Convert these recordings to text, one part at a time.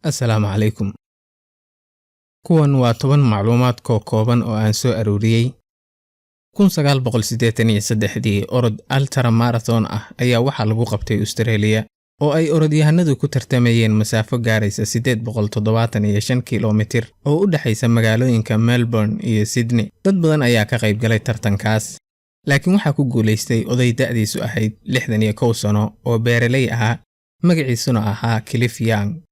Assalaamu calaykum. Kuwan waa 10 macluumaad kooban oo aan soo aruuriyey. 1983dii orod ultra marathon ah ayaa waxaa lagu qabtay Australia, oo ay orodyahanadu ku tartamayeen masaafo gaaraysa 875 kiiloomitir oo u dhexaysa magaalooyinka Melbourne iyo Sydney. Dad badan ayaa ka qayb galay tartankaas, laakiin waxaa ku guulaystay oday da'diisu ahayd 61 sano oo beeraley ahaa, magaciisuna ahaa Cliff Young.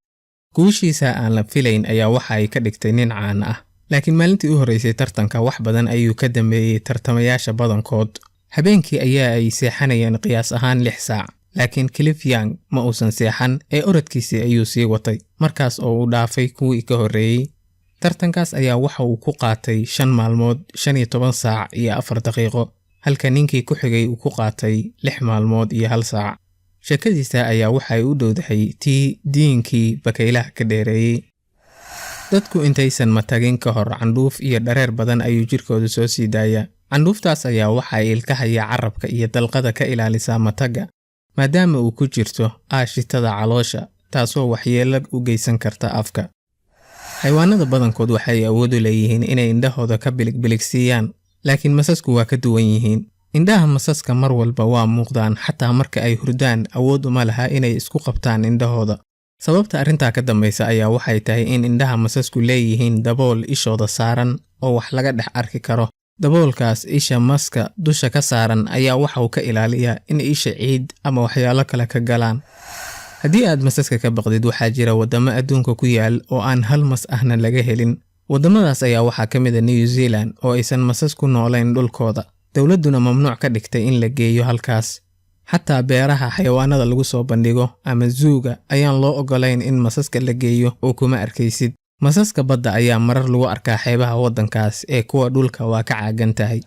Guushiisa aan la filayn ayaa waxa ay ka dhigtay nin caan ah, laakiin maalintii u horreysay tartanka wax badan ayuu ka dambeeyey tartamayaasha badankood. Habeenkii ayaa ay seexanayeen qiyaas ahaan 6 saac, laakiin Cliff Young ma uusan seexan ee orodkiisii ayuu sii watay, markaas oo uu dhaafay kuwii ka horreeyey. Tartankaas ayaa waxa uu ku qaatay 5 maalmood, 15 saac iyo 4 daqiiqo, halka ninkii ku xigay uu ku qaatay 6 maalmood iyo 1 saac. Sheekadiisa ayaa waxay u dhowdahay tii diinkii bakaylaha ka dheereeyey. Dadku intaysan matagin ka hor, candhuuf iyo dhareer badan ayuu jirkoodu soo sii daayaa. Candhuuftaas ayaa waxa ay ilkaha iyo carrabka iyo dalqada ka ilaalisaa matagga, maadaama uu ku jirto aashitada caloosha, taasoo waxyeello u geysan karta afka. Xayawaanada badankood waxay awood u leeyihiin inay indhahooda ka biligbiligsiiyaan, laakiin masasku waa ka duwan yihiin. Indhaha masaska mar walba waa muuqdaan, xataa marka ay hurdaan awood uma laha inay isku qabtaan indhahooda. Sababta arrintaa ka dambaysa ayaa waxay tahay in indhaha masasku leeyihiin dabool ishooda saaran oo wax laga dhex arki karo. Daboolkaas isha maska dusha ka saaran ayaa waxa uu ka ilaaliyaa in isha ciid ama waxyaalo kale ka galaan. Haddii aad masaska ka baqdid, waxaa jira waddamo adduunka ku yaal oo aan hal mas ahna laga helin. Waddamadaas ayaa waxaa ka mid ah New Zealand, oo aysan masas ku noolayn dhulkooda, dowladduna mamnuuc ka dhigtay in la geeyo halkaas. Xataa beeraha xayawaanada lagu soo bandhigo ama zoo-ga ayaan loo ogolayn in masaska la geeyo, oo kuma arkaysid. Masaska badda ayaa marar lagu arkaa xeebaha waddankaas, ee kuwa dhulka waa ka caagan tahay.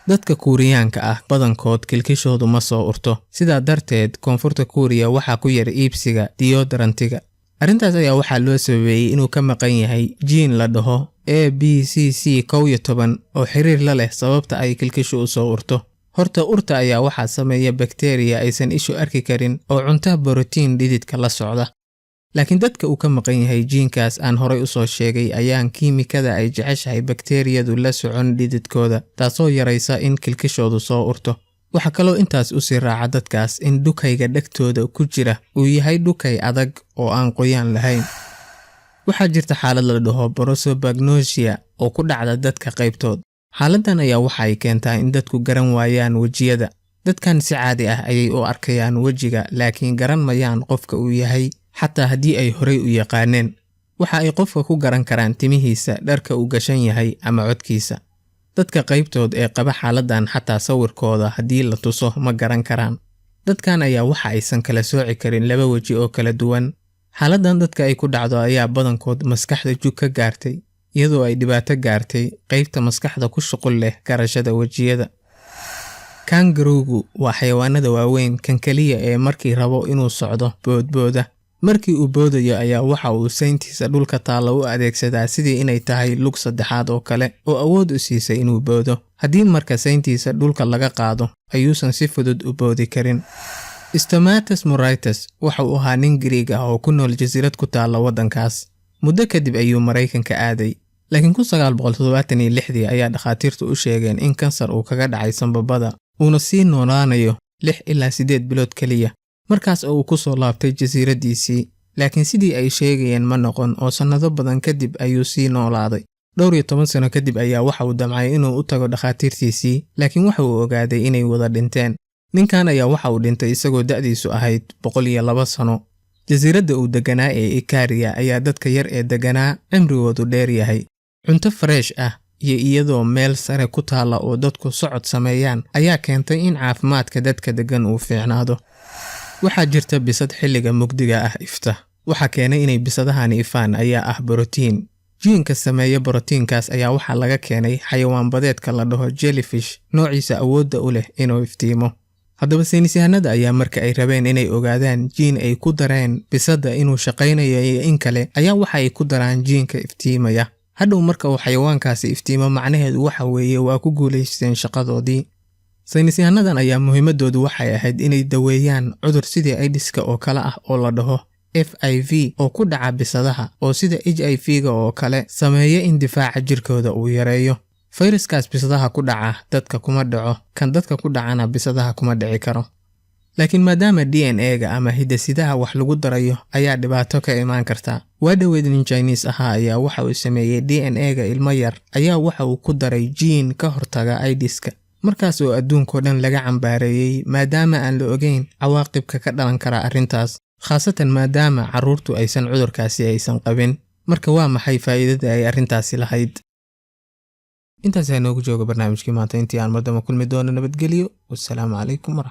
Dadka Kuuriyaanka ah badankood kilkishoodu ma soo urto, sidaa darteed Koonfurta Kuuriya waxaa ku yar iibsiga deodorant-iga. Arrintaas ayaa waxaa loo sababeeyey inuu ka maqan yahay jiin la dhaho ABCC11 oo xiriir la leh sababta ay kilkishu u soo urto. Horta urta ayaa waxaa sameeya bakteriya aysan ishu arki karin oo cunta borotiin dhididka la socda. Laakiin dadka uu ka maqan yahay jiinkaas aan horay usoo sheegay ayaan kiimikada ay jeceshahay bakteriyadu la socon dhididkooda, taasoo yaraysa in kilkishoodu soo urto. Waxaa kaloo intaas usii raaca dadkaas in dhukayga dhegtooda ku jira uu yahay dhukay adag oo aan qoyaan lahayn. Waxaa jirta xaalad la dhaho prosopagnosia oo ku dhacda dadka qaybtood. Xaaladdan ayaa waxa ay keentaa in dadku garan waayaan wejiyada. Dadkan si caadi ah ayay u arkayaan wejiga, laakiin garan mayaan qofka uu yahay, xataa haddii ay horay u yaqaaneen. Waxa ay qofka ku garan karaan timihiisa, dharka uu gashan yahay ama codkiisa. Dadka qaybtood ee qaba xaaladdan xataa sawirkooda haddii la tuso ma garan karaan. Dadkan ayaa waxa aysan kala sooci karin laba weji oo kala duwan. Xaaladdan dadka ay ku dhacdo ayaa badankood maskaxda jug ka gaartay, iyadoo ay dhibaato gaartay qaybta maskaxda ku shuqul leh garashada wejiyada. Kangaroogu waa xayawaanada waaweyn kan kaliya ee markii rabo inuu socdo boodbooda. Markii uu boodayo ayaa waxa uu sayntiisa dhulka taalla u adeegsadaa sidii inay tahay lug saddexaad oo kale oo awood u siisay inuu boodo. Haddii marka sayntiisa dhulka laga qaado, ayuusan si fudud u boodi karin. Stamatis Moraitis waxa uu ahaa nin Giriig ah oo ku nool jasiirad ku taalla waddankaas. Muddo kadib ayuu Maraykanka aaday, laakiin 1976dii ayaa dhakhaatiirtu u sheegeen in kansar uu kaga dhacay sambabada, uuna sii noolaanayo 6 ilaa 8 bilood keliya, markaas oo uu ku soo laabtay jasiiraddiisii. Laakiin sidii ay sheegayeen ma noqon, oo sannado badan kadib ayuu sii noolaaday. Dhowr iyo toban sano kadib ayaa waxa uu damcay inuu u tago dhakhaatiirtiisii, laakiin waxa uu ogaaday inay wada dhinteen. Ninkan ayaa waxa uu dhintay isagoo da'diisu ahayd 102 sano. Jasiiradda uu deganaa ee Ikaria ayaa dadka yar ee deganaa cimrigoodu dheer yahay. Cunto fresh ah iyo iyadoo meel sare ku taalla oo dadku socod sameeyaan ayaa keentay in caafimaadka dadka deggan uu fiicnaado. Waxaa jirta bisad xilliga mugdiga ah ifta. Waxa keenay inay bisadahani ifaan ayaa ah borotiin. Jiinka sameeya borotiinkaas ayaa waxaa laga keenay xayawaan badeedka la dhaho jellyfish, noociisa awoodda u leh inuu iftiimo. Haddaba saynisyahanada ayaa marka ay rabeen inay ogaadaan jiin ay ku dareen bisadda inuu shaqaynayo iyo in kale, ayaa waxa ay ku daraan jiinka iftiimaya. Hadhow marka uu xayawaankaasi iftiimo, macnaheedu waxa weeye waa ku guulaysteen shaqadoodii. Saynisyahanadan ayaa muhiimadoodu waxay ahayd inay daweeyaan cudur sidii AIDS-ka oo kale ah oo la dhaho FIV oo ku dhaca bisadaha oo sida HIV-ga oo kale sameeya in difaaca jirkooda uu yareeyo. Fayraskaas bisadaha ku dhaca dadka kuma dhaco, kan dadka ku dhacana bisadaha kuma dhici karo. Laakiin maadaama DNA-ga ama hidde-sidaha wax lagu darayo ayaa dhibaato ka imaan karta. Waa dhoweed nin Chinese ahaa ayaa waxa uu sameeyey DNA-ga ilmo yar ayaa waxa uu ku daray jiin ka hortaga AIDS-ka. Markaas oo adduunkao dhan laga cambaareeyey maadaama aan la ogeyn cawaaqibka ka dhalan kara arrintaas, khaasatan maadaama carruurtu aysan cudurkaasi aysan qabin. Marka waa maxay faa'iidada ay arrintaasi lahayd? Intaas ayaa noogu jooga barnaamijkii maanta. Intii aan mardama kulmi doono, nabadgelyo. Wassalaamu calaykum waraxmatullahi.